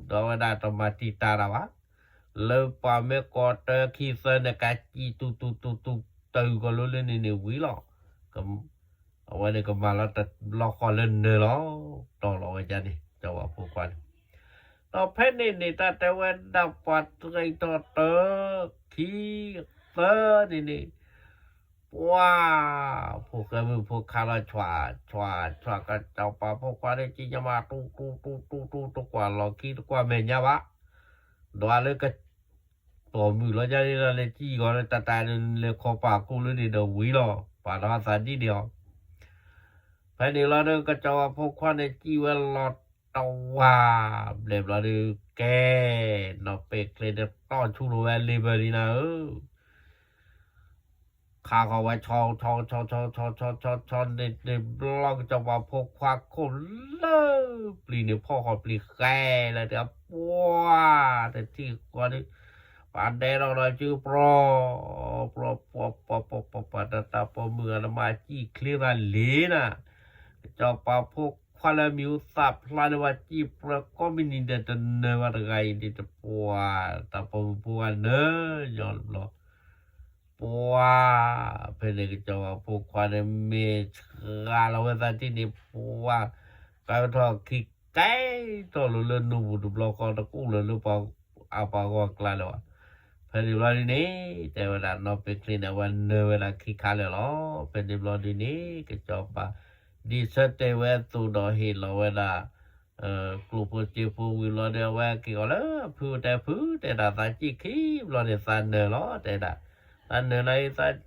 ဒီးဝဲဒၣ်တမၤတံာ်တာ်တၢ်ဘၣ်, လၢပှၤမ့ၢ်ကိးတၢခံသၢန့ၣ် ကစံၣ်တူတူတူတူ တၢ်အုၣ်ကီၤလိလၢန့ၣ်န့ၣ်ဝံၤလီၤ. အဝဲန့ၣ်ကမၤလီၤတဘျီဃီလၢနၢၤလီၤ, တီၢ်လီၤဝဲဒၣ်န့ၣ် ကစီၤပၤဖိခွါန့ၣ်, ဒီးဖဲန့ၣ်န့ၣ် တၢ်တဲဝဲဒၣ်ပှၤတရံးထီၣ်တၢ ခံ သၢန့ၣ်န့ၣ်, ပှၤ ဖိၣ်ဃဲမုၣ်ဖိခါလီၤ ဆွး ဆွး ဆွး ကစီၤပၤဖိခွါန့ၣ် ကံၣ်ညါမး တူတူတူတူတူ တကွၢ်လီၢ်ခံ တကွၢ်မဲာ်ညါဘၣ်, ဒီးလၢက ပိာ်မုၣ်လီၤ ယၤန့ၣ်လီၤ လဲၤစံၣ်ဂီၤလၢတၢ်တၢ်န့ၣ် လဲၤခီပၤကိၣ်လၢန့ၣ်ဒီးဝံၤလီၤ, ပာ်ထီၣ်သးဒ်န့ၣ်အီၤ. ဖဲန့ၣ်လီၤဒီး ကစီၤပၤဖိခွါန့ၣ် စံၣ်ဝဲလီၤတဝၢ်ဘျဲၣ်ဘျီဒီး ကဲ နီၢ်ပဲာ်ချ့န့ၣ် တီၢ်ဆူၣ်ထီၣ်ဝဲလ့ဘၢလံနၤဧၢ ခးဃီၤဝဲ ဆီ ဆီ ဆီ ဆီ ဆီ ဆီ ဆီ ဆီ န့ၣ် ဘျီကစီၤပၤဖိခွါခိၣ်လၢပျံၤန့ၣ် ဖီၣ်ဃီၤပျံၤဃဲလၢတၢ် ပှၤ တထံၣ်ဃီၤဒီး ပှၤဒဲးထီၣ်ဒီးစု ပြီ ပြီ ပြီ ပြီ ပြီ တၢ်ပိာ်မုၣ်ဂၤတမၤစံၣ်ချ့သးလံနၤ, ကစီၤပၤဖိခွါလၢမံၤဟူသၣ်ဖျါန့ၣ် ပှၤစံၣ်ပြၢကိးမုၢ်နံၤဒဲး တနၢၤဘၣ်တဂၤအံၤန့ၣ် တပှၤ တၢ်ပိာ်မုၣ်ဖိခွါနၢၤညီတဘျီ ပှၤ ဖဲန့ၣ်ကစီၤပၤဖိခွါန့ၣ် မ့ၢ်ဆှၢလီၤဝဲသးထံၣ်န့ၣ် ပှၤ ကဲထီၣ်ခံကဲထီၣ်လိၤလၢနူပူၤတဘျီဃီ တကူၣ်လၢၤလၢပှၤအပှၤဂီၢ်ကျါလၢၤဘၣ်. ဖဲန့ၣ်ဘျီဒ်န့ၣ် တဲဝဲဒၣ်နီၢ်ပဲာ်ချ့န့ၣ် အဝဲနၢၤဝဲဒၣ်ခံခါလၢာ်လီၤ. ဖဲန့ၣ်ဘျီဒ်န့ၣ် ကစီၤပၤ ဒ်ဆၢတဲာ်ဝဲအသိးဒီးဟ့ၣ်လီၤဝဲဒၣ် ကျိၣ်ဖိစ့ဖိဝံၤလီၤဒီး အဝဲက့ၤအီၤလၢဖုတဲဖု တဲဒၣ်သးစံၣ်ခံဘျီန့ၣ် သးနၢၤလီၤ တဲဒၣ်. သးနၢၤနၤအံၤ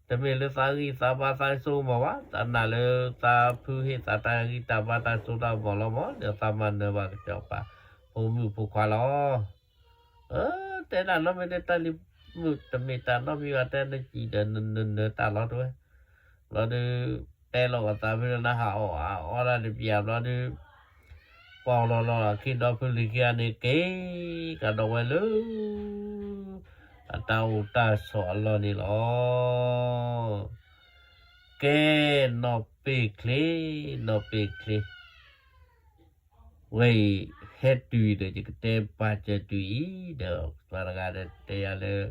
တမ့ၢ်လၢသးဂံၢ်သးဘါသးစိကမီၤဘၣ်, သးနာ်လၢသးဖုဟ့ၣ်သးတၢ်ဂံၢ်တၢ်ဘါတၢ်စိတၢ်ကမီၤလီၤမး, ဒီးသးမၤနၢၤဘၣ်ကစီၤပၤ ဖိမုၣ်ဖိခွါလီၤ. အၢ တဲဒၣ်နီတမံၤ တၢ်လံၤမုၣ်တမ့ၢ်တၢ်နီတမံၤဘၣ်, တဲနစံၣ်ဒီးနနၢၤတၢ်လီၤတဝဲ ဘျီဒီး တဲလီၤအသးဖဲလၢနဟးအီၣ်အီၣ်တၢ်တပျၢ်ဘျီဒီး ပီၢ်လီၤလီၤခံဒီဖုလံၤခံဂၤန့ၣ် က့ၤကဒီးဝဲလၢ အတၢ်အိၣ်တၢ်ဆိးအလီၢ်န့ၣ်လီၤ. ကဲ နီၢ်ပဲာ်ချ့ နီၢ်ပဲာ်ချ့ ဝဲအံၤ ဟဲတုၤဒီး ယကတဲပာ်စၢၤတုၤအံၤဒီး ပှၤတဂၤဒီးတဲယၤလၢ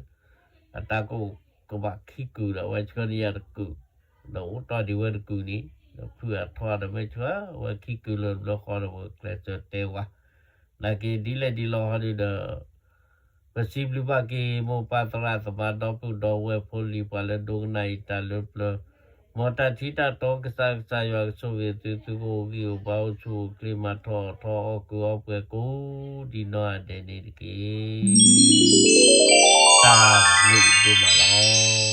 အတၢ်ကိၢ်ကဘၣ်ခံကုာ်ဒီး အဝဲဆှၢန့ၢ်ယၤတကုာ် ဒီးအိၣ်တီၢ်ဒံးဝဲတကုာ်န့ၣ် ဒီးဖုအထီဒီးမ့ၢ်ဆှၢဝဲခံကုာ်လၢတဘျီဃီဒီး ပကျဲးစၢးတဲဝဲ နာ်က့ဒ်လဲၣ်ဒ်လဲၣ်ဟီဒုဒီး ပစံးဘျုးဘၣ်က့ၤ မိၢ်ပၢ်သရၣ်သမါဒီပုၢ်ဒီဝဲၢ်ဖိလံၤ ပှၤလၢဒိကနၣ်အံၤတၢ်လၢပျၢၤ မ်တၢ်ထံတၢ်တီကစၢ်ကစၢ်ယွၤကဆိၣ်ဂ့ၤသု သုကအိၣ်ဂံၢ်အိၣ်ဘါအိၣ်ဆူၣ်အိၣ်ချ့ မၤထီၣ်ထီအီၣ်ကုၢ်အီပှဲၤကိးဒံးနီၢ်ဂၤဒဲးန့ၣ်တက့ၢ်. တၢ်ဘျုးဒိၣ်မးလီၤ.